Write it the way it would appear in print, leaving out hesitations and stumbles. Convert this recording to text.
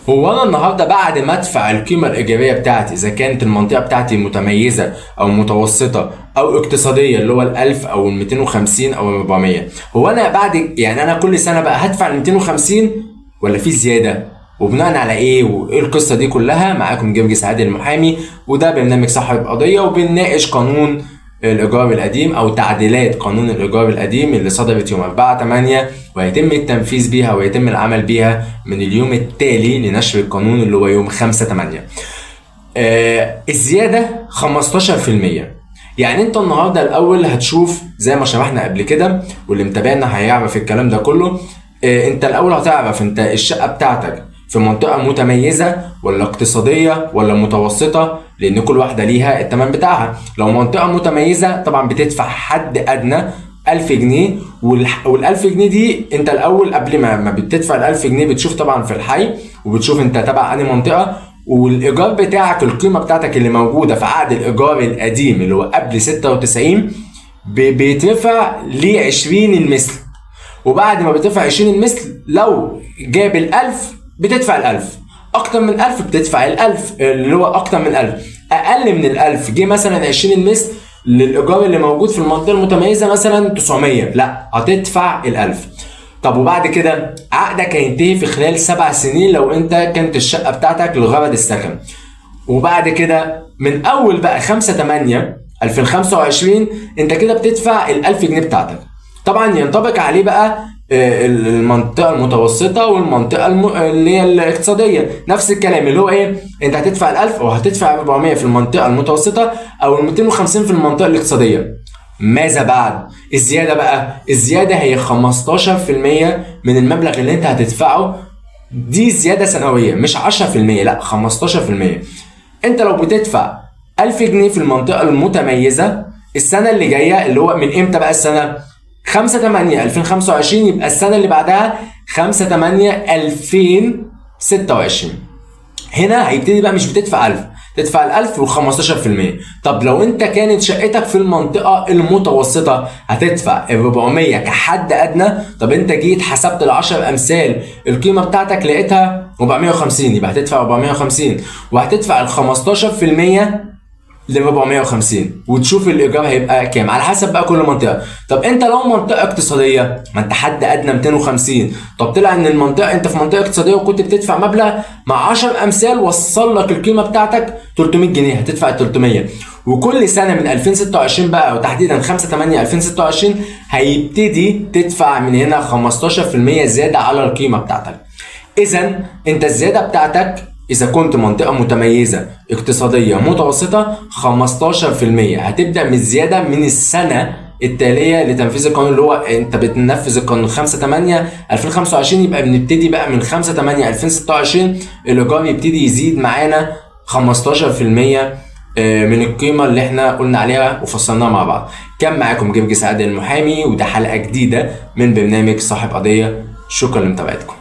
هو انا النهارده بعد ما ادفع القيمة الايجاريه بتاعتي، اذا كانت المنطقة بتاعتي متميزة او متوسطه او اقتصادية اللي هو ال1000 او ال250 او ال400، هو انا بعد يعني انا كل سنة بقى هدفع ال250 ولا في زيادة؟ وبناء على ايه وايه القصة دي كلها؟ معاكم جرجس عادل المحامي، وده برنامج صاحب قضيه، وبنناقش قانون الايجار القديم او تعديلات قانون الايجار القديم اللي صدرت يوم 4/8 وهيتم التنفيذ بيها ويتم العمل بيها من اليوم التالي لنشر القانون اللي هو يوم 5/8. الزيادة 15%. يعني انت النهارده الاول هتشوف زي ما شرحنا قبل كده، واللي متابعنا هيعرف الكلام ده كله. انت الاول هتعرف انت الشقة بتاعتك في منطقة متميزة ولا اقتصادية ولا متوسطة، لأن كل واحدة ليها التمن بتاعها. لو منطقة متميزة طبعا بتدفع حد أدنى 1000 جنيه، وال1000 جنيه دي انت الأول قبل ما بتدفع ال1000 جنيه بتشوف طبعا في الحي، وبتشوف انت تبع أنهي منطقة، والإيجار بتاعك القيمة بتاعتك اللي موجودة في عقد الإيجار القديم اللي هو قبل 96 بيترفع ل 20 المثل، وبعد ما بتدفع 20 المثل لو جاب ال1000 بتدفع ال1000، اكتر من 1000 بتدفع ال1000 اللي هو اكتر من 1000، اقل من ال1000 جه مثلا 20 المثل للايجار اللي موجود في المنطقة المتميزة مثلا 900، لا هتدفع ال1000. طب وبعد كده عقدك هينتهي في خلال 7 سنين لو انت كانت الشقة بتاعتك لغرض السكن. وبعد كده من اول بقى 5/8/2025 انت كده بتدفع ال1000 جنيه بتاعتك. طبعا ينطبق عليه بقى المنطقة المتوسطة والمنطقة اللي هي الاقتصادية، نفس الكلام اللي هو ايه، انت هتدفع ال1000 وهتدفع 400 في المنطقة المتوسطة او ال250 في المنطقة الاقتصادية. ماذا بعد؟ الزيادة بقى، الزيادة هي 15% من المبلغ اللي انت هتدفعه، دي زيادة سنوية مش 10%، لا 15%. انت لو بتدفع 1000 جنيه في المنطقة المتميزة السنة اللي جاية اللي هو من امتى بقى السنة؟ 5/8/2025، يبقى السنة اللي بعدها 5/8/2026. هنا هيبتدي بقى مش بتدفع 1000، تدفع ال1000 وال15%. طب لو انت كانت شقتك في المنطقة المتوسطة هتدفع ال400 كحد أدنى. طب انت جيت حسبت ال10 أمثال القيمة بتاعتك لقيتها 450، يبقى هتدفع 450 وهتدفع ال15% ل 450، وتشوف الايجار هيبقى كام على حسب بقى كل منطقة. طب انت لو منطقة اقتصادية ما انت حد ادنى 250، طب طلع ان المنطقة انت في منطقة اقتصادية وكنت بتدفع مبلغ مع 10 امثال وصل لك القيمة بتاعتك 300 جنيه، هتدفع 300. وكل سنة من 2026 بقى وتحديدا 5/8/2026 هيبتدي تدفع من هنا 15% زيادة على القيمة بتاعتك. اذا انت الزيادة بتاعتك إذا كنت منطقة متميزة اقتصادية متوسطة 15%، هتبدأ من الزيادة من السنة التالية لتنفيذ القانون اللي هو أنت بتنفذ القانون 5/8/2025، يبقى بنبتدي بقى من 5/8/2026 الإيجار يبتدي يزيد معانا 15% من القيمة اللي احنا قلنا عليها وفصلناها مع بعض. كان معاكم جرجس عادل المحامي، وده حلقة جديدة من برنامج صاحب قضية. شكرا لمتابعتكم.